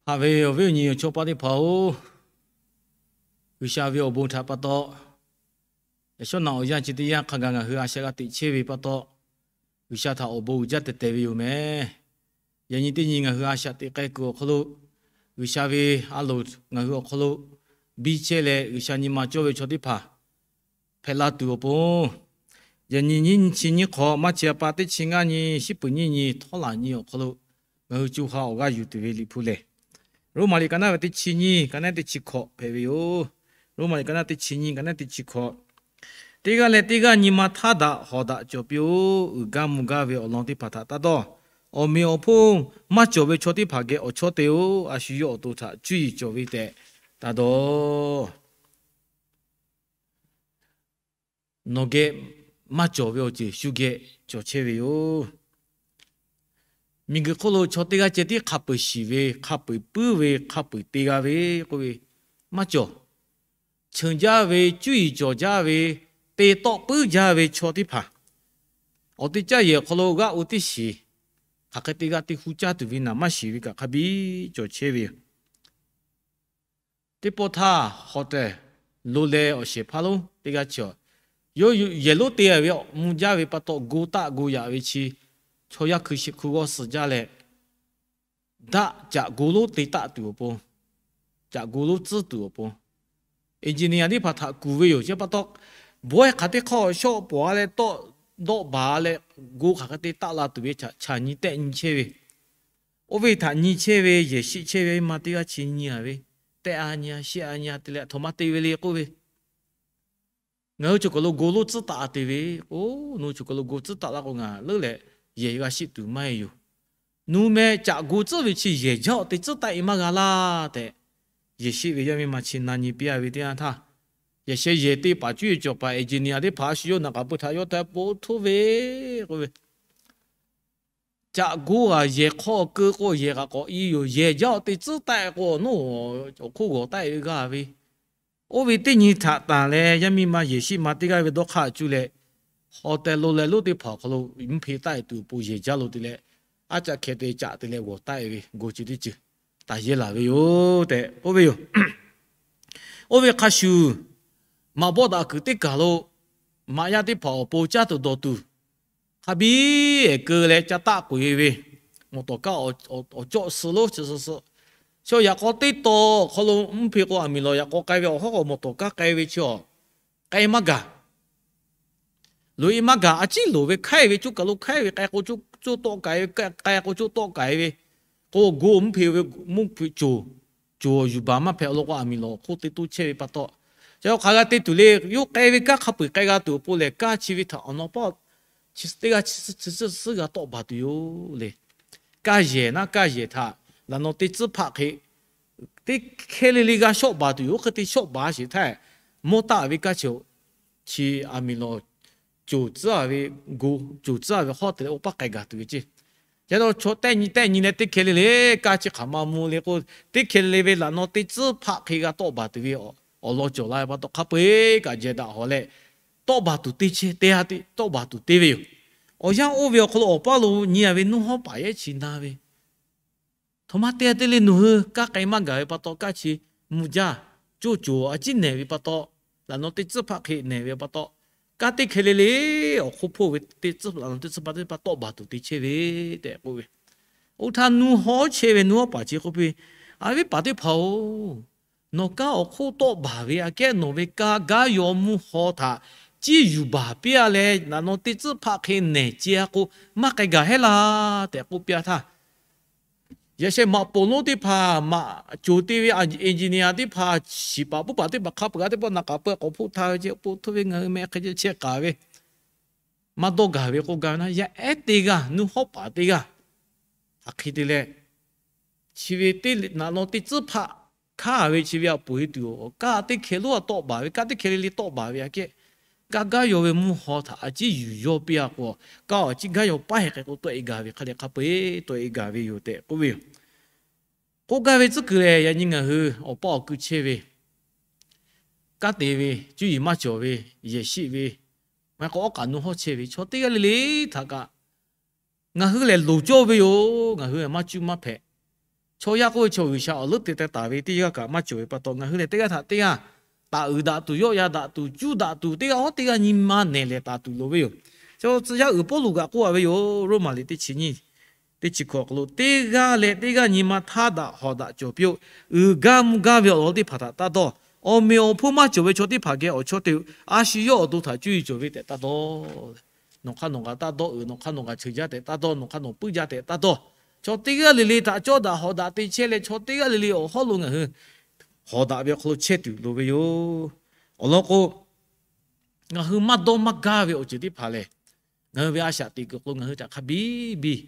Haꞈ ve awˬ viˉ awˬ nyi awˬ chawˇ paˆ teˇ hpaˍ-oˬ, G'uiˬsha ve awˬ bon htaꞈ pa taw, yaꞈ shawˉ naꞈ awˬ yanˇ chi teˇ yanˇ hk'a gaˬ ngaˬ hui a shaꞈ g'a teꞈ chehˇ ve pa taw, G'uiˬsha htaꞈ awˬ bon uiˍ jaˇ tehˬ tehˬ ve yoˬ meh. Yaꞈ nyi teˇ nyi ngaˬ hui a shaꞈ teꞈ k'ai kuiˬ awˬ hk'aw lo, G'uiˬsha ve a loˍ ngaˬ hui awˬ hk'aw lo biˇ chehˇ leh, G'uiˬsha nyi ma cawˇ ve chaw teˇ hpaˍ hpehꞈ la tuˬ awˬ pon, yaꞈ nyi nyiˇ chi nyiˇ hk'awꞈ maˇ chi a pa teˇ chi ngaˇ nyi shiˉ peuˍ nyiˇ nyi htawˇ laˬ nyi awˬ hk'aw lo ngaˬ hui co ha awˬ g'aˇ yuˬ tuˬ ve Liꞈ hpu lehˬ, Roˉmaꞈ liꞈ ka naˉ ve teˇ chi nyiˇ ka naˉ teˇ chi hkawꞈ hpehꞈ ve yoˬ. Roˉmaꞈ liꞈ ka naˉ teˇ chi nyiˇ ka naˉ teˇ chi hkawꞈ. Teˇ g'aˇ leh teˇ g'aˇ nyi ma htaˇ daꞈ hawˍ daꞈ cawˬ piˇ-oˆ. Uiˍ gaˇ mvuh gaˇ ve awˬ lawn teˇ hpaˍ htaꞈ taˇ dawˇ. Awˬ meꞈ awˬ hponˇ maˇ cawˬ ve chaw teˇ hpaˍ geh awˬ chawˇ te-o. A shu yawˇ awˬ to htaꞈ cuˇ yiˍ cawˬ ve tehꞈ taˇ dawˇ. Nawˬ geh maˇ cawˬ ve awˬ ceuˬ shu geh cawˬ chehˇ ve yoˬ. Miˬguiˬ hk'oˆ lo chaw teˇ g'aˇ ceh tiˉ hk'a peu-eˬ shiˍ ve, hk'a peu-eˬ puiˉ ve, hk'a peu-eˬ te g'a ve k'oˆ ve maˇ cawˬ. Cheunˍ jaˇ ve, cuˇ yiˍ cawˬ jaˇ ve, te tawˆ puiˉ jaˇ ve chaw teˇ hpaˍ, awˬ teˇ caˇ yehˬ awˬ hk'aw lo g'aˇ oˇ teˇ shiˍ, hk'aˬ hk'e te g'a te hu caˇ tuˬ ve naˍ maˇ shiˍ ve kaꞈ hk'a biˇ cawˬ chehˇ ve yoˬ. Teˇ pawˆ htaˇ hawˍ tehˬ lo leh awˬ shehˍ hpaˇ lonˉ teˇ g'aˇ chi, yawˇ yehˬ lonˉ te ve awˬ mvuh jaˇ ve pa taw, go taˆ go yaꞈ ve chi, chaw yaˇ hkui shi hkui g'awˇ suh jaˇ leh, daˆ caꞈ go lonˉ te taˆ tuˬ awˬ pon, caꞈ go lonˉ tcuhˉ tuˬ awˬ pon, engineer teˇ hpaˍ htaꞈ kuˬ ve yoˬ. Chi pa taw, bawehˇ hk'aˬ teˇ hk'awˇ shawˆ pawˍ-a leh tawˆ dawˆ baˬ leh, go hk'aˬ hk'e te taˆ la tuˬ ve htaꞈ chaꞈ nyi tehˆ nyi chehˇ ve, oˇ ve htaꞈ nyi chehˇ ve, yehˬ shiˆ chehˇ ve ma teˇ g'aˇ chi nyi-a ve, tehˆ-a nyi-a, shiˆ-a nyi-a te leh, aˬ htoꞈ ma te ve le k'oˆ ve, ngaˬ hui chaw kaˬ lo go lonˉ tcuhˉ taˆ-a te ve k'o, nawˬ hui chaw kaˬ lo go tcuhˉ taˆ laˇ k'o, ngaˬ leuˉ leh yehˬ g'a shiˆ tuˬ maˇ heˆ yoˬ. Nawˬ hui meh caꞈ go tcuhˉ ve chi yehˬ jaˇ-oꞈ te tcuhˉ taˆ-e maˇ g'a laˇ tehꞈ, yehˬ shiˆ ve yaˇ miˇ ma chi na nyi piˇ-a ve teˇ yanˇ htaˇ, yehˬ sheh yehˬ te paˍ cuˇ yiˍ cawˬ paˍ engineer teˇ hpaˍ a shu yawˇ naꞈ k'aꞈ peu htaꞈ yawˇ htaꞈ po htoˇ ve k'oˆ ve, caꞈ go-a yehˬ hk'aw keu k'o, yehˬ kaꞈ k'awꞈ i yoˬ. Yehˬ jaˇ-oꞈ te tcuhˉ taˆ-e k'o, nawˬ awˬ hk'oˆ g'awˬ taˆ-e ve g'aˇ ve, oˇ ve teˇ nyi htaꞈ tanˬ leh, yaˇ miˇ ma yehˬ shiˆ ma teˇ g'aˇ ve dawˇ hk'aˇ cuˇ leh, hawˍ tehˬ lo leh lonˉ teˇ hpaˍ awˬ hk'aw lo mvuhˇ hpe taˆ-e tuˬ awˬ pon yehˬ jaˇ lo te leh, aˉ caˆ hkeh te caꞈ te leh g'awˬ taˆ-e ve go chi teˇ ceuˬ taˍ yehˇ laˬ ve yoˬ tehꞈ k'oˆ ve yoˬ. Oˇ ve hk'a shuˍ, maꞈ bawˆ daꞈ kuiˬ teˇ kaˬ lo maꞈ yaˇ teˇ hpaˍ awˬ pon caˇ tuˬ dawˬ tuˬ, hk'a biˇ ehˍ keu leh ca taˆ k'oꞈ-e ve, mawˬ tawˍ kaˇ awˬ cawˆ suh lonˉ chi suh suh, chaw yaꞈ k'aw teˇ taw awˬ hk'aw lo mvuhˇ hpe k'o, aˬ miˍ lawˬ yaꞈ k'aw k'ai ve awˬ hawˉ k'o mawˬ tawˍ kaˇ k'ai ve chi awˬ k'ai maˇ gaˬ. Loꞈ-e maˇ gaˬ. A ciˉ loˍ ve hkaiˉ ve, coˇ kaˬ lo hkaiˉ ve k'ai k'o, coˇ tawˆ k'ai ve, k'ai k'o coˇ tawˆ k'ai ve, k'o go mvuhˇ hpe ve, mvuhˇ hpe coˬ, coˬ yuˬ baˬ maˇ hpehꞈ awˬ lawn k'o, aˬ miˍ lawˬ awˬ hk'oˆ te toˇ chehˇ ve pa taw, ca hk'aˬ g'a te tuˬ le. Yawˇ k'ai ve kanˉ hk'a peu-eˬ k'ai g'a tuˬ awˬ pon lehˬ, kanˉ chi ve htaꞈ awˬ naw paˆ chi teˇ g'aˇ chi suhˉ g'a tawˆ baˬ tuˬ yoˬ le. Kanˉ yehˬ naˉ kanˉ yehˬ htaꞈ laꞈ naw teˇ tcuhˉ hpaˆ hk'e teˇ hkeh le le g'a shawˆ baˬ tuˬ yoˬ. Oˇ hk'e te shawˆ baˬ sheˍ htaˇ, mawˇ taˆ ve kanˉ chi, chi aˬ miˍ lawˬ coˬ tcuhˉ-a ve, go coˬ tcuhˉ-a ve hawˉ te leh oˇ paˆ k'ai gaˬ tuˬ ve ceˇ. Yaꞈ nyi chaw tehˆ nyi tehˆ nyi leh teˇ hkeh le le kanˉ chi hk'aˬ ma mvuh le k'o, teˇ hkeh le ve laꞈ naw teˇ tcuhˉ hpaˆ hk'e g'a tawˆ baˬ tuˬ ve awˬ lawn cawˬ la ve pa taw, hk'a peu-eˬ kaꞈ jehˬ daꞈ hawˍ leh tawˆ baˬ tuˬ te chehˇ te-a te tawˆ baˬ tuˬ te ve yoˬ. Awˬ yanˇ oˇ ve awˬ hk'aw lo awˬ paˇ lo nyi-a ve nuˇ hawˉ paˍ yehˉ chi na ve, htoꞈ ma te-a te le, nawˬ hui kanˉ k'ai maˇ gaˬ ve pa taw, kanˉ chi mvuh jaˇ, coˇ coˬ a ciˉ nehˬ ve pa taw, laꞈ naw teˇ tcuhˉ hpaˆ hk'e nehˬ ve pa taw, kanˉ teˇ hkeh le le awˬ hk'oˆ hpoˆ ve teˇ tcuhˉ laꞈ naw teˇ tcuhˉ hpaˆ teˇ hpaˆ tawˆ baˬ tuˬ te chehˇ ve tehꞈ k'oˆ ve. Oˇ htaˇ nuˇ hawˉ chehˇ ve nuˇ hawˉ paˍ chi k'oˆ piˇ, A viˉ paˍ teˇ hpaˍ-oˬ, nawˬ kanˉ awˬ hk'oˆ tawˆ baˬ ve aꞈ kehˉ nawˬ ve kanˉ gaˇ yaw mvuhˇ haw htaꞈ ciˇ yuˬ baˬ piˇ-a leh, laꞈ naw teˇ tcuhˉ hpaˆ hk'e nehˬ ce-a k'o, maˇ k'ai gaˬ hehˉ laˇ tehꞈ k'oˆ piˇ-a htaˇ, yaꞈ sheh maꞈ poˍ lonˉ teˇ hpaˍ, maꞈ coˬ te ve engineer teˇ hpaˍ, shiˍ paˍ puˉ paˍ teˇ hpaˍ hk'a peu-eˬ g'aˇ teˇ pawˆ naꞈ k'aꞈ peu k'awꞈ hpoˆ htaˇ ve ce, po htoˇ ve ngaˬ hui meh hk'e ce chehˇ k'aˍ ve maˇ dawˇ gaˬ ve k'oˆ gaˇ ve naˉ, yaˇ ehˉ teˇ g'aˇ nuˇ hawˉ paˍ teˇ g'aˇ hk'aˬ hk'e te leh, chi ve teˇ naꞈ law teˇ tcuhˉ hpaˆ hkanˇ ve chi ve aꞈ poˍ e tuˬ, kanˉ teˇ hkeh lonˉ-a tawˆ baˬ ve, kanˉ teˇ hkeh le le tawˆ baˬ ve aꞈ kehˉ, kanˉ gaˇ yaw ve mvuhˇ haw htaꞈ a ciˉ yuˬ yawˇ piˇ-a k'o, kanˉ awˬ ciˉ gaˇ yaw paˉ heh hk'e k'o tawˆ-e gaˬ ve hk'a dehꞈ hk'a peu-eˬ tawˆ-e gaˬ ve yoˬ tehꞈ k'oˆ ve yoˬ. K'oˆ gaˇ ve tcuhˉ kuiˬ lehˬ, yaꞈ nyi ngaˬ hui awˬ paˇ awˬ kui chehˇ ve, kanˉ te ve, cuˇ yiˍ maˇ cawˬ ve, yehˬ shiˆ ve, maˇ heˆ k'o awˉ k'aꞈ nuˇ hawˉ chehˇ ve chaw teˇ g'aˇ le le htaꞈ kaꞈ ngaˬ hui lehˬ loˍ cawˇ ve yoˬ. Ngaˬ hui maˇ cuˇ maˇ hpehꞈ. Chaw yaˇ k'oˆ ve chaw G'uiˬsha awˬ leuˉ te teh taˍ ve teˇ g'aˇ kaꞈ maˇ cawˬ ve pa taw, ngaˬ hui lehˬ teˇ g'aˇ htaꞈ teˇ g'aˇ taˍ uiˍ daꞈ tuˬ, yawˆ yan daꞈ tuˬ, cuˇ daꞈ tuˬ, teˇ g'aˇ hawˉ teˇ g'aˇ nyi ma nehˬ lehˬ taˍ tuˬ loˍ ve yoˬ. Chaw tcuh yaˇ uiˍ Pawˇluꞈ kaꞈ k'oˆ a ve yoˬ. Roˉmaꞈ liꞈ teˇ chi nyiˇ, teˇ chi hkawꞈ awˬ hk'aw lo, teˇ g'aˇ leh teˇ g'aˇ nyi ma htaˇ daꞈ hawˍ daꞈ cawˬ piˇ-oˆ. Uiˍ gaˇ mvuh gaˇ ve awˬ lawn teˇ hpaˍ htaꞈ taˇ dawˇ. Awˬ meꞈ awˬ hponˇ maˇ cawˬ ve chaw teˇ hpaˍ geh awˬ chawˇ te-o. A shu yawˇ awˬ to htaꞈ cuˇ yiˍ cawˬ ve tehꞈ taˇ dawˇ. Nawˬ hk'aˇ nawˬ g'a taˇ dawˇ uiˍ, nawˬ hk'aˇ nawˬ g'a cheuˬ jaˇ tehꞈ taˇ dawˇ, nawˬ hk'aˇ nawˬ puiˉ jaˇ tehꞈ taˇ dawˇ. Chaw teˇ g'aˇ le le htaꞈ cawˇ daꞈ hawˍ daꞈ te chehˇ leh, chaw teˇ g'aˇ le le awˬ hawˉ lo ngaˬ hui hawˍ daꞈ ve awˬ hk'aw lo chehˇ tuˬ loˍ ve yoˬ. Awˬ lawn k'o, ngaˬ hui maˇ dawˇ maˇ gaˇ ve awˬ ceuˬ teˇ hpaˍ lehˬ, ngaˬ hui ve a shaꞈ teꞈ kuiˬ awˬ hk'aw lo ngaˬ hui htaꞈ hk'a biˇ biˇ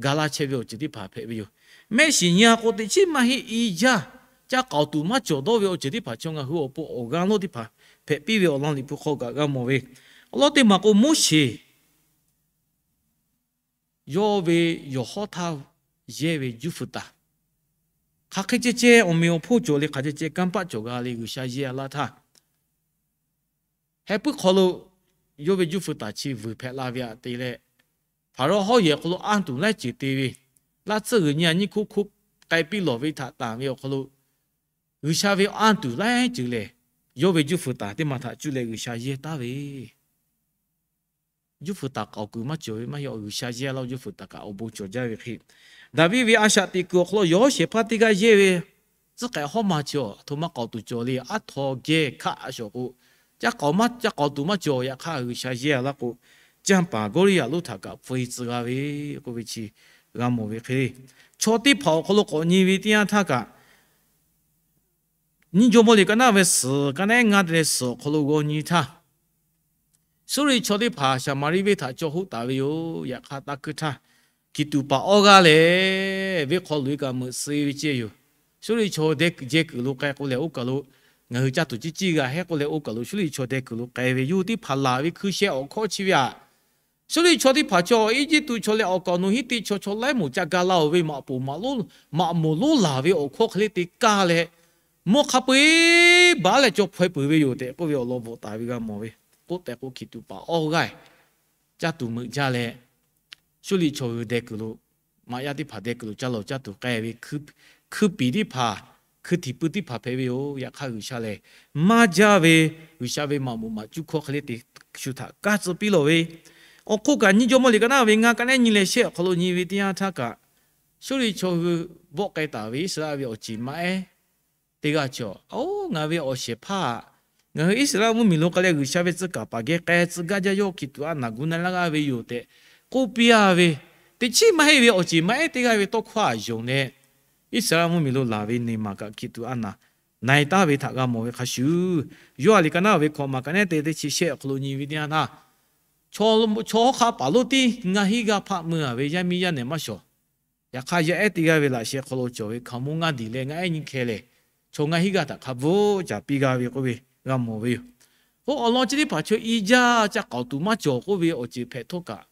ga laˇ chehˇ ve awˬ ceuˬ teˇ hpaˍ hpehꞈ ve yoˬ. Mehˆ shiˍ nyi a k'o teꞈ chiˉ maˇ heˆ, i jaˇ, caˇ k'aoˍ tuˬ maˇ cawˬ dawˇ ve awˬ ceuˬ teˇ hpaˍ chaw ngaˬ hui awˬ pon awˬ g'aˇ lonˉ teˇ hpaˍ hpehꞈ piˇ ve awˬ lawn Liꞈ hpu hk'aw kaꞈ g'a mawˬ ve. Awˬ lawn teˇ maˬ k'o, Moˉseˍ yawˇ ve yawˬ hawˉ htaˇ yehˇ ve juˇ feuˍ taˍ, hk'aˬ hk'e ceh ceh awˬ meꞈ awˬ hponˇ cawˬ le, hk'aˬ ceh ceh kanˇ paˆ cawˬ g'a le, G'uiˬsha yehˇ a laˇ htaˇ, heh puiˉ hk'aw lo yawˇ ve juˇ feuˍ taˍ chi vuiˬ hpehꞈ la ve htaꞈ te leh, Hpaˍrawˇ hawˉ yehˬ awˬ hk'aw lo anˇ tuˬ laiˉ ceuˬ te ve, laˇ tsuhˇ g'uiˬ nyi a nyiˇ hkoˇ hkoˇ k'ai piˇ lawˬ ve htaꞈ tanˬ ve awˬ hk'aw lo, G'uiˬsha ve anˇ tuˬ laiˉ ceuˬ lehˬ, yawˇ ve juˇ feuˍ taˍ teˇ maˬ htaꞈ cuˇ leh G'uiˬsha yehˇ taˍ ve juˇ feuˍ taˍ k'aoˍ kuiˬ maˇ cawˬ ve maˇ heˆ. G'uiˬsha yehˇ a laˇ, juˇ feuˍ taˍ kaꞈ awˬ bon cawˬ jaˇ ve hk'e, Daˍviˆ ve a shaꞈ teꞈ kuiˬ awˬ hk'aw lo yawˬ hawˉ shehˍ hpaˇ teˇ g'aˇ yehˇ ve tcuhˉ k'ai hawˉ ma chi a htoꞈ ma k'aoˍ tuˬ cawˬ le, aˉ htaw geh hkaˆ a shawˍ k'o, caˇ k'aoˍ maˇ caˇ k'aoˍ tuˬ maˇ cawˬ. Yaꞈ hk'aˇ G'uiˬsha yehˇ a laˇ k'o, canˇ paˍ Gawˇliˇyaꞈ lonˉ htaꞈ kaꞈ hpu e tcuh g'a ve k'oˆ ve chi g'a mawˬ ve hk'e, chaw teˇ hpaˍ awˬ hk'aw lo k'awꞈ nyi ve teˇ yanˇ htaˇ kaꞈ, Nyiˇ Jawˇmawˇ liꞈ ka naˉ ve suhˍ ka naˉ ngaˇ te leh suhˍ awˬ hk'aw lo g'aw nyi htaˇ, Suˇriˆ chaw teˇ hpaˍ Saˍmaˍriˆ venˇ htaꞈ caw hoˆ taˍ ve yoˬ. Yaꞈ hk'aˇ taˇ hkuiˇ htaˇ, hkiˬ tuꞈ paˍ awˇ g'aˇ lehˬ, venˇ hk'aw loꞈ-e kaꞈ meuꞈ suh-e ve ceh yoˬ. Suˇriˆ chaw deh jeh kuiˬ lo k'ai k'o lehˬ, oˇ kaˬ lo ngaˬ hui caˇ tuˬ ciˇ ciˇ g'a hehˉ k'oˆ leh, oˇ kaˬ lo Suˇriˆ chaw deh kuiˬ lo k'ai ve yoˬ. Teˇ hpaˍ laˬ ve hkui sheh awˬ hkawˇ chi ve aꞈ, Suˇriˆ chaw teˇ hpaˍ chaw Eˇjiˇtuꞈ chaw leh awˬ kaˍ awˬ nu hiˉ te chaw chaw laiˉ moˍ ca ga la-oˬ ve maꞈ poˍ maꞈ moˍ lonˉ laˬ ve awˬ hkawˇ hk'e le te kaˇ leh, mawˇ hk'a peu-eˬ baˬ leh caw hpaw-e peuˬ ve yoˬ tehꞈ k'oˆ ve awˬ lawn bvuhꞈ taˍ ve g'a mawˬ ve. K'oˆ tehꞈ k'o, hkiˬ tuꞈ paˍ awˇ g'aˇ caˇ tuˬ meuꞈ jaˇ leh, Suˇriˆ chaw hui deh kuiˬ lo, maꞈ yaˇ teˇ hpaˍ deh kuiˬ lo ca lawˬ caˇ tuˬ k'ai ve hkui piˍ teˇ hpaˍ, hkui htiˍ pui teˇ hpaˍ hpehꞈ ve yoˬ. Yaꞈ hk'aˇ G'uiˬsha lehˬ, maˇ jaˇ ve G'uiˬsha ve maꞈ moˍ maꞈ cuˇ hkawˇ hk'e le te shu htaꞈ kaˇ tcuh piˇ lawˬ ve. Awˬ hk'oˆ kaꞈ, Nyiˇ Jawˇmawˇ liꞈ ka naˉ ve ngaˇ ka naˉ nyi leh shehˆ awˬ hk'aw lo nyi ve teˇ yanˇ htaˇ kaꞈ, Suˇriˆ chaw hui bawˆ k'ai taˍ ve Iˉsaˍreˍlaˆ ve awˬ ceˬ maˇ ehˉ teˇ g'aˇ chi, Oˬ, ngaˬ ve awˬ shehˍ hpaˇ, ngaˬ hui Iˉsaˍreˍlaˆ mvuhˇmiˬ lo k'ai leh G'uiˬsha ve tcuh kaˍ paˍ geh k'ai tcuh gaˇ jaˇ, yawˇ hkiˬ tuꞈ a naˍ gu na laˇ g'aˇ ve yoˬ tehꞈ k'oˆ piˇ a ve, teˇ chiˉ maˇ heˆ ve awˬ ceˬ maˇ ehˉ teˇ g'aˇ ve tawˇ hkawˇ a yonˍ leh, Iˉsaˍreˍlaˆ mvuhˇmiˬ lo laˬ ve neˬ maˬ kaꞈ hkiˬ tuꞈ a naˍ na-e taˍ ve htaꞈ g'a mawˬ ve hk'a shuˍ, Yoˇhanˬ liꞈ ka naˉ ve hkawꞈ maˬ ka naˉ te teˇ chi shehˆ awˬ hk'aw lo nyi ve teˇ yanˇ htaˇ, chaw hawˉ hk'aˆ paˍ lonˉ tiˉ ngaˇ hinˉ g'aˇ hpaˆ mui a ve yaˇ miˇ yaˇ nehˬ maˇ shawˍ. Yaꞈ hk'aˇ, yaˇ ehˉ teˇ g'aˇ ve laꞈ sheh hk'aw lo cawˬ ve hkaoˍmonˇ ngaˇ diˬ leh ngaˇ ehˉ nyiˇ hkeh lehˬ, chaw ngaˇ hinˉ g'aˇ htaꞈ hk'a bvuhˆ caˍ piˇ g'a ve k'oˆ ve g'a mawˬ ve yoˬ. Oˇ awˬ lawn chi teˇ hpaˍ chaw i jaˇ caˇ k'aoˍ tuˬ maˇ cawˬ k'oˆ ve awˬ ceuˬ hpehꞈ htawˇ kaꞈ,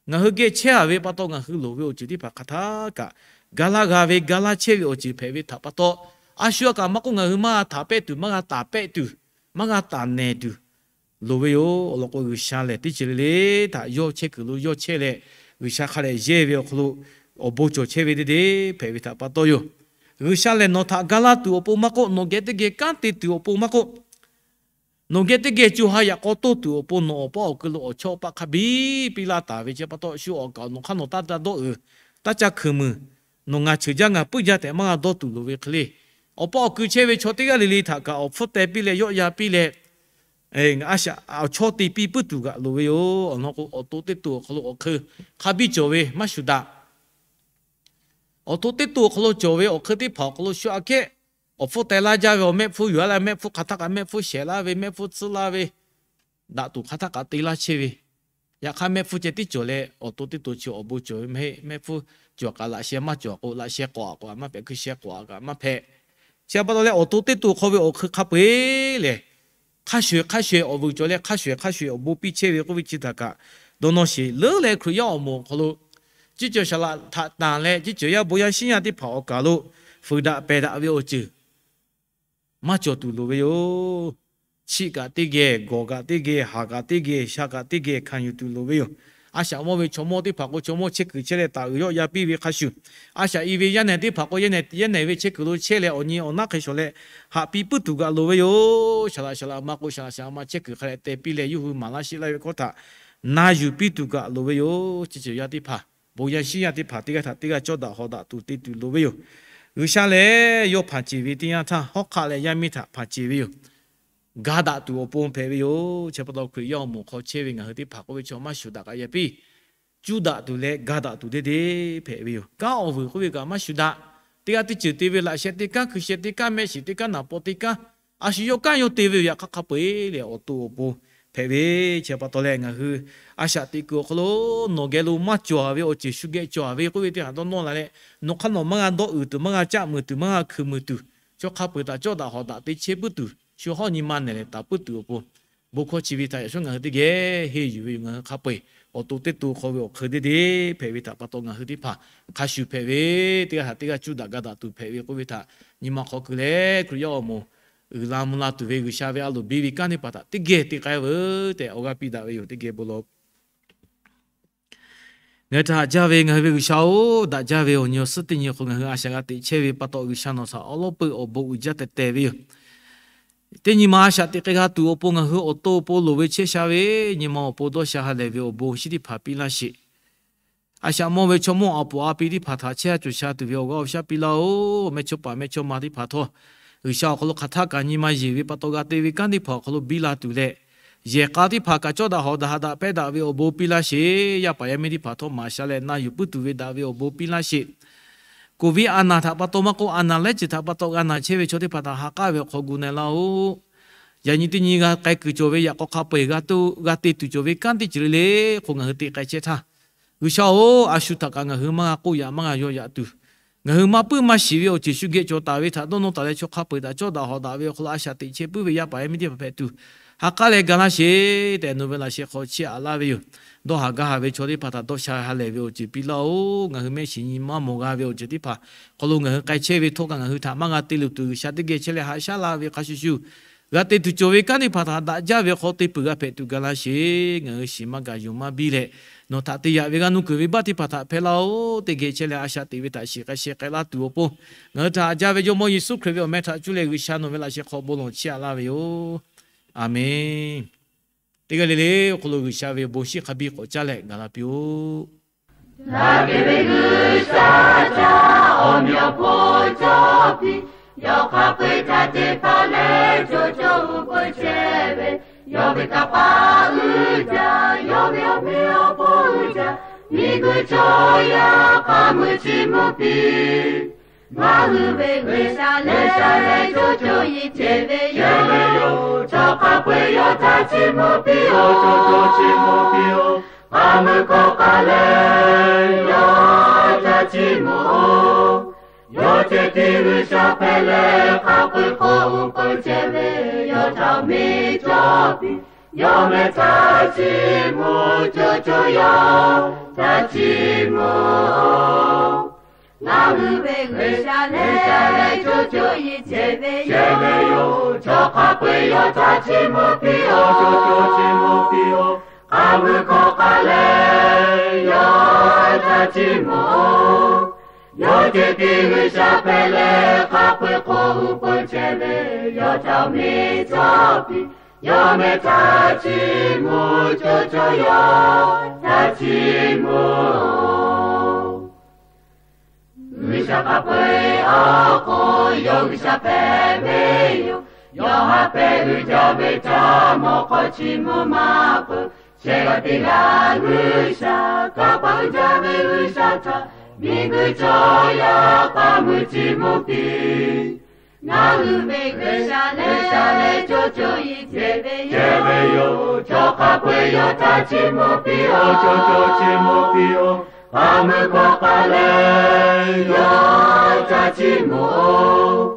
ngaˬ hui geh chehˇ a ve pa taw ngaˬ hui loˍ ve awˬ ceuˬ teˇ hpaˍ hk'aˬ htaˇ kaꞈ, ga laˇ g'a ve ga laˇ chehˇ ve awˬ ceuˬ hpehꞈ ve htaꞈ pa taw, a shu a kaꞈ maˇ k'oˆ, ngaˬ hui maˇ g'a htaꞈ pehˆ tuˬ, maˇ g'a taˍ pehˆ tuˬ, maˇ g'a taˍ nehˬ tuˬ loˍ ve yoˬ. Awˬ lawn k'o, G'uiˬsha lehˬ teˇ ceuˬ le le htaꞈ yawˇ chehˇ kuiˬ lo yawˇ chehˇ leh, G'uiˬsha hk'a dehꞈ yehˇ ve awˬ hk'aw lo awˬ bon cawˬ chehˇ ve teˇ deˇ hpehꞈ ve htaꞈ pa taw yoˬ. G'uiˬsha lehˬ nawˬ htaꞈ ga laˇ tuˬ awˬ pon maˇ k'oˆ, nawˬ geh teˇ geh kanˉ te tuˬ awˬ pon maˇ k'oˆ, nawˬ geh teˇ geh co ha yaꞈ k'aw toˇ tuˬ awˬ pon nawˬ awˬ paˇ awˬ kui lo awˬ chawˇ awˬ paˆ hk'a biˇ piˇ laˇ taˍ ve chi pa taw, shu awˬ kaˍ awˬ nawˬ hk'aˇ nawˬ taˇ taˇ dawˇ uiˍ, taˇ ca hkui muiˬ, nawˬ ngaˬ cheuˬ jaˇ ngaˬ puiˉ jaˇ tehꞈ maˇ g'a dawˇ tuˬ loˍ ve hk'e le. Awˬ paˇ awˬ kui chehˇ ve chaw teˇ g'aˇ le le htaꞈ kaꞈ awˬ hpfuhˇ teh piˇ leh yawˆ yan piˇ leh, a shaꞈ awˬ chawˇ te piˇ puiˉ tuˬ g'aꞈ loˍ ve yoˬ. Awˬ lawn k'o, awˬ to teˇ to awˬ hk'aw lo awˬ hk'eun hk'a biˇ cawˬ ve maˇ shuˍ daꞈ. Awˬ to teˇ to awˬ hk'aw lo cawˬ ve awˬ hk'eun teˇ hpaˍ awˬ hk'aw lo shu aꞈ kehˉ awˬ hpfuhˇ teh laˇ jaˇ ve awˬ mehˆ hpfuhˇ yuˬ a leh mehˆ hpfuhˇ hk'aˬ htaˇ kaꞈ mehˆ hpfuhˇ shehˍ laˇ ve, mehˆ hpfuhˇ tcuhˉ laˇ ve, daꞈ tuˬ hk'aˬ htaˇ kaꞈ te laˇ chehˇ ve. Yaꞈ hk'aˇ mehˆ hpfuhˇ ceh tiˉ cawˬ leh awˬ to teˇ to chi awˬ bon cawˬ ve maˇ heˆ. Mehˆ hpfuhˇ cawˬ kaꞈ laꞈ sheh maˇ cawˬ k'o, laꞈ sheh k'awꞈ a k'o maˇ hpehꞈ, hkui sheh k'awꞈ a kaꞈ maˇ hpehꞈ. Chi pa taw leh awˬ to teˇ to hk'aw ve awˬ hk'eun hk'a peu-eˬ lehˬ, hk'a shuˍ hk'a shuˍ awˬ vuiˬ cawˬ leh hk'a shuˍ hk'a shuˍ awˬ bon piˇ chehˇ ve k'oˆ ve chi htaꞈ kaꞈ, dawˇ nawˇ sheˍ leuˉ leh Hkriꞈ yaˇ awˬ moˍ awˬ hk'aw lo, ciˇ cawˬ saˍ laꞈ htaꞈ tanˬ leh ciˇ cawˬ yaˇ bon yaˇ shiˉ yaˇ teˇ hpaˍ awˬ kaˍ lo fuiˍ daꞈ pehˬ daꞈ ve awˬ ceuˬ maˇ cawˬ tuˬ loˍ ve yoˬ. Chiˆ kaꞈ teˇ geh, gawˬ kaꞈ teˇ geh, haˍ kaꞈ teˇ geh, sha kaꞈ teˇ geh hkanˍ yuˬ tuˬ loˍ ve yoˬ. A shaꞈ mawˇ ve chaw mawˇ teˇ hpaˍ k'o, chaw mawˇ chehˇ kuiˬ chehˇ leh taˍ uiˍ yawˆ ya piˇ ve hk'a shuˍ, a shaꞈ i ve yaˇ nehˬ teˇ hpaˍ k'o, yaˇ nehˬ ve chehˇ kuiˬ lo chehˇ leh awˬ nyi awˬ naˉ hk'e shawˍ leh haꞈ piˇ puiˉ tuˬ kaꞈ loˍ ve yoˬ. Shaˍ laꞈ shaˍ laꞈ ma k'o, shaˍ laꞈ shaˍ laꞈ ma chehˇ kuiˬ hk'a leh teh piˇ leh yawˇ hui maˍ laˇ sheˆ laˇ ve hkawˇ htaꞈ na yuˬ piˇ tuˬ kaꞈ loˍ ve yoˬ. Chi ceuˬ yaˇ teˇ hpaˍ, bon yaˇ shinˉ yaˇ teˇ hpaˍ teˇ g'aˇ htaꞈ teˇ g'aˇ cawˇ daꞈ hawˍ daꞈ tuˬ te tuˬ loˍ ve yoˬ. G'uiˬsha lehˬ yawˇ hpanˍ ceˬ ve teˇ yanˇ htaˇ, hawˉ hk'aˆ leh yaˇ miˇ htaꞈ hpanˍ ceˬ ve yoˬ. Ga daꞈ tuˬ awˬ pon hpehꞈ ve yoˬ. Chi pa taw Hkriꞈ yaˇ awˬ moˍ hk'aw chehˇ ve ngaˬ hui teˇ hpaˍ k'oˆ ve chaw maˇ shuˍ daꞈ kaꞈ yaꞈ piˇ, cuˇ daꞈ tuˬ leh ga daꞈ tuˬ deˇ deˇ hpehꞈ ve yoˬ. Kanˉ awˬ vuiˬ k'oˆ ve kaꞈ maˇ shuˍ daꞈ. Teˇ g'aˇ teˇ ceuˬ te ve laꞈ sheh teˇ kanˉ, hkui sheh teˇ kanˉ, mehˆ shiˍ teˇ kanˉ, naˍ paw teˇ kanˉ, a shu yawˇ kanˉ yawˇ te ve yoˬ. Yaꞈ hk'aˇ hk'a peu eˬ lehˬ awˬ to awˬ pon hpehꞈ ve. Chi pa taw leh ngaˬ hui a shaꞈ teꞈ kuiˬ awˬ hk'aw lo nawˬ geh lo maˇ cawˬ ve awˬ ceuˬ shu geh cawˬ ve k'oˆ ve teˇ hpaˍ dawˇ nawˇ la leh, nawˬ hk'aˇ nawˬ maˇ g'a dawˇ uiˍ tuˬ, maˇ g'a caˆ muiˬ tuˬ, maˇ g'a hkui muiˬ tuˬ, chaw hk'a peu eˬ htaꞈ cawˇ daꞈ hawˍ daꞈ te chehˇ puiˉ tuˬ, shu hawˉ nyi ma nehˬ leh taˍ puiˉ tuˬ awˬ pon, bon hkawˇ chi ve htaꞈ yaꞈ shawˉ ngaˬ hui teˇ geh henˇ yuˬ ve yoˬ. Ngaˬ hui hk'a peu eˬ awˬ to teˇ to hk'aw ve awˬ hk'eun deˇ deˇ hpehꞈ ve htaꞈ pa taw, ngaˬ hui teˇ hpaˍ hk'a shuˍ hpehꞈ ve, teˇ g'aˇ htaꞈ teˇ g'aˇ cuˇ daꞈ ga daꞈ tuˬ hpehꞈ ve k'oˆ ve htaꞈ nyi ma hk'aw keu leh, Hkriꞈ yaˇ awˬ moˍ uiˍ la mvuh la tuˬ ve G'uiˬsha ve a loˍ biˇ ve kanˉ teˇ hpaˍ htaꞈ teˇ geh te k'ai veuˬ tehꞈ awˬ g'aˇ piˇ daꞈ ve yoˬ. Teˇ geh bon lawˬ. Ngaˬ hui htaꞈ haꞈ jaˇ ve ngaˬ hui ve G'uiˬsha-oˬ, daꞈ jaˇ ve awˬ nyi awˬ suhˉ teˇ nyi hk'aw ngaˬ hui a shaꞈ g'a teꞈ chehˇ ve pa taw, G'uiˬsha nawˬ htaꞈ awˉ lawˉ peuˇ awˬ bon uiˍ jaˇ teh teh ve yoˬ. Teˇ nyi ma a shaꞈ teꞈ k'ai g'a tuˬ awˬ pon ngaˬ hui awˬ to awˬ pon loˍ ve chehˇ sha ve, nyi ma awˬ pon dawˇ sha ha lehˬ ve awˬ bon shinˉ teˇ hpaˍ piˇ laˇ sheˍ. A shaꞈ mawˇ ve chaw mawˇ a poˍ a pi teˇ hpaˍ htaꞈ chehˇ sha cawˬ sha tuˬ ve awˬ g'aˇ awˬ shaˉ piˇ laˇ-oˬ. Mehˇchawˇpaˍ mehˇchawˇma teˇ hpaˍ htawˇ, G'uiˬsha awˬ hk'aw lo hk'aˬ htaˆ kaꞈ nyi ma yeˬ ve pa taw g'a te ve kanˉ teˇ hpaˍ awˬ hk'aw lo biˇ la tuˬ leh, yehˬ k'a teˇ hpaˍ kaꞈ cawˇ daꞈ hawˍ daꞈ ha daꞈ pehnˇ daꞈ ve awˬ bon piˇ laˇ sheˍ. Yaˇ paˍ yaˇ miˇ teˇ hpaˍ htawˇ maˍ sha leh na yuˬ puiˉ tuˬ ve daꞈ ve awˬ bon piˇ laˇ sheˍ. Covid a naˬ htaꞈ pa taw maˇ k'oˆ, a naˬ laiˉ ceuˬ htaꞈ pa taw g'a naˬ chehˇ ve chaw teˇ hpaˍ htaꞈ ha k'aˉ ve awˬ hk'aw gu na-e laˇ-oˬ. Yaꞈ nyi teˇ nyi g'a k'ai kuiˬ cawˬ ve yaꞈ k'aw hk'a peu eˬ g'a te tuˬ cawˬ ve kanˉ teˇ ceuˬ le le hk'aw ngaˬ hui te k'ai chehˇ htaˇ, G'uiˬsha-oˬ, a shu htaꞈ kaꞈ ngaˬ hui maˇ g'a k'oˆ yaꞈ maˇ g'a yaw yaꞈ tuˬ, ngaˬ hui maˇ puiˉ maˇ shiˍ ve awˬ ceuˬ shu geh cawˬ taˍ ve htaꞈ dawˇ nawˇ taˍ leh, chaw hk'a peu eˬ htaꞈ cawˇ daꞈ hawˍ daꞈ ve awˬ hk'aw lo a shaꞈ teꞈ chehˇ puiˉ ve yaˇ paˍ yaˇ miˇ teˇ hpaˍ hpehꞈ tuˬ, ha k'aˉ leh ga laˇ sheˍ tehꞈ nawˬ ve laꞈ sheh hk'aw chiˇ aꞈ laˇ ve yoˬ. Dawˇ haˍ gaˇ haˍ ve chaw teˇ hpaˍ htaꞈ dawˇ sha ha lehˬ ve awˬ ceuˬ piˇ laˇ-oˬ. Ngaˬ hui mehˆ shiˍ nyi maˇ mawˬ g'a ve awˬ ceuˬ teˇ hpaˍ hk'aw lo ngaˬ hui k'ai chehˇ ve htawˇ kaꞈ ngaˬ hui htaꞈ maˇ g'a te luˬ tuˬ, G'uiˬsha teˇ geh chehˇ leh haꞈ shaˉ laˇ ve hk'a shuˍ shuˍ, g'a te tuˬ cawˬ ve kanˉ teˇ hpaˍ htaꞈ daꞈ jaˇ ve hk'aw te peuˬ g'a hpehꞈ tuˬ ga laˇ sheˍ. Ngaˬ hui shiˍ maˇ gaˬ yonˍ maˇ biˇ leh, nawˬ htaꞈ te yaꞈ ve g'a nuˇ kuiˬ ve baˆ teˇ hpaˍ htaꞈ hpehˇ laˇ-oˬ. Teˇ geh chehˇ leh a shaꞈ teꞈ ve htaꞈ shiˍ k'ai sheh k'ai laˇ tuˬ awˬ pon, ngaˬ hui htaꞈ haꞈ jaˇ ve Jawˇmawˇ Yeˍsuˆ Hkriꞈ ve awˬ meh htaꞈ cuˇ leh G'uiˬsha nawˬ ve laꞈ sheh hk'aw bon lawˬ chiˇ aꞈ laˇ ve yoˬ. A menˬ. Teˇ g'aˇ le le awˬ hk'aw lo G'uiˬsha ve bon shinˉ hk'a biˇ k'awꞈ caˇ leh gaˬ la piˇ-oˆ. Daꞈ kehˬ ve G'uiˬsha htaꞈ awˬ meꞈ awˬ hponˇ cawˇ piˇ, yawˇ hk'a peu-eˬ htaꞈ te hpaˇ leh co co uiˍ peuˬ chehˇ ve, yawˇ ve kanˇ paˆ uiˍ jaˇ, yawˇ ve awˬ meꞈ awˬ hponˇ uiˍ jaˇ, miˬguiˬ chaw yaˇ hk'a meuˇ chiˇ mvuh piˇ. Ngaˬ hui ve G'uiˬsha lehˬ co co iˉ cehˬ ve yoˬ. Chaw hk'a peu-eˬ yawˇ htaꞈ chiˇ mvuh piˇ-oˬ, co co chiˇ mvuh piˇ-oˬ. Hk'a meuˇ hkawˇ k'ai leh yawˇ htaꞈ chiˇ mvuh-oˬ. Yawˇ ceh tiˉ G'uiˬsha hpehꞈ leh, hk'a peu-eˬ hk'oˆ uiˍ peuˬ chehˇ ve, yawˇ htaꞈ awˬ meꞈ cawˇ piˇ. Yawˇ meh htaꞈ chiˇ mvuh co co yawˇ htaꞈ chiˇ mvuh-oˬ. Ngaˬ hui ve G'uiˬsha lehˬ co co iˉ cehˬ ve yoˬ. Chaw hk'a peu-eˬ yawˇ htaꞈ chiˇ mvuh piˇ-oˬ, co co chiˇ mvuh piˇ-oˬ. Hk'a meuˇ hkawˇ k'ai leh yawˇ htaꞈ chiˇ mvuh-oˬ. Yawˇ ceh tiˉ G'uiˬsha hpehꞈ leh, hk'a peu-eˬ hk'oˆ uiˍ peuˬ chehˇ ve, yawˇ htaꞈ awˬ meꞈ cawˇ piˇ. Yawˇ meh htaꞈ chiˇ mvuh co co yawˇ htaꞈ chiˇ mvuh-oˬ. G'uiˬsha hk'a peu-eˬ awˬ hk'oˆ yawˇ G'uiˬsha hpehꞈ ve yoˬ. Yawˇ haꞈ pehˍ uiˍ jaˇ ve htaꞈ mawˇ hk'aw chiˇ mvuh maˇ peuˬ. Shehˍ g'aˇ teˇ g'aˇ G'uiˬsha, kanˇ paˆ uiˍ jaˇ ve G'uiˬsha htaꞈ miˬguiˬ chaw yaˇ hk'a meuˇ chiˇ mvuh piˇ. Ngaˬ hui ve G'uiˬsha lehˬ co co iˉ cehˬ ve yoˬ. Chaw hk'a peu-eˬ yawˇ htaꞈ chiˇ mvuh piˇ-oˬ, co co chiˇ mvuh piˇ-oˬ. Hk'a meuˇ hkawˇ k'ai leh yawˇ htaꞈ chiˇ mvuh-oˬ.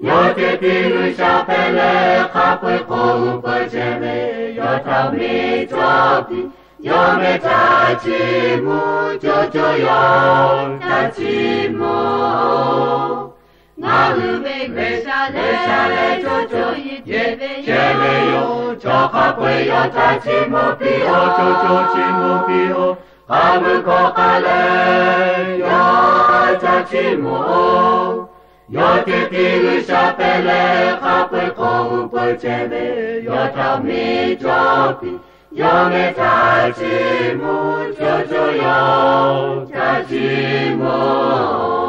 Yawˇ ceh tiˉ G'uiˬsha hpehꞈ leh, hk'a peu-eˬ hk'oˆ uiˍ peuˬ chehˇ ve, yawˇ htaꞈ awˬ meꞈ cawˇ piˇ. Yawˇ meh htaꞈ chiˇ mvuh co co yawˇ htaꞈ chiˇ mvuh-oˬ. Ngaˬ hui ve G'uiˬsha lehˬ co co iˉ cehˬ ve yoˬ. Chaw hk'a peu-eˬ yawˇ ca chiˇ mvuh piˇ-oˆ, chaw chaw chiˇ mvuh piˇ-oˆ. Hk'a mvuh hkawˇ k'ai leh yawˇ ca chiˇ mvuh-oˆ. Yawˇ ceh tiˉ G'uiˬsha hpehꞈ leh, hk'a peu-eˬ hk'aw uˉ peunˍ chehˇ ve, yawˇ htaꞈ miˬ cawˇ piˇ. Yawˇ mehˆ htaꞈ chiˇ mvuh, chaw chaw yawˇ ca chiˇ mvuh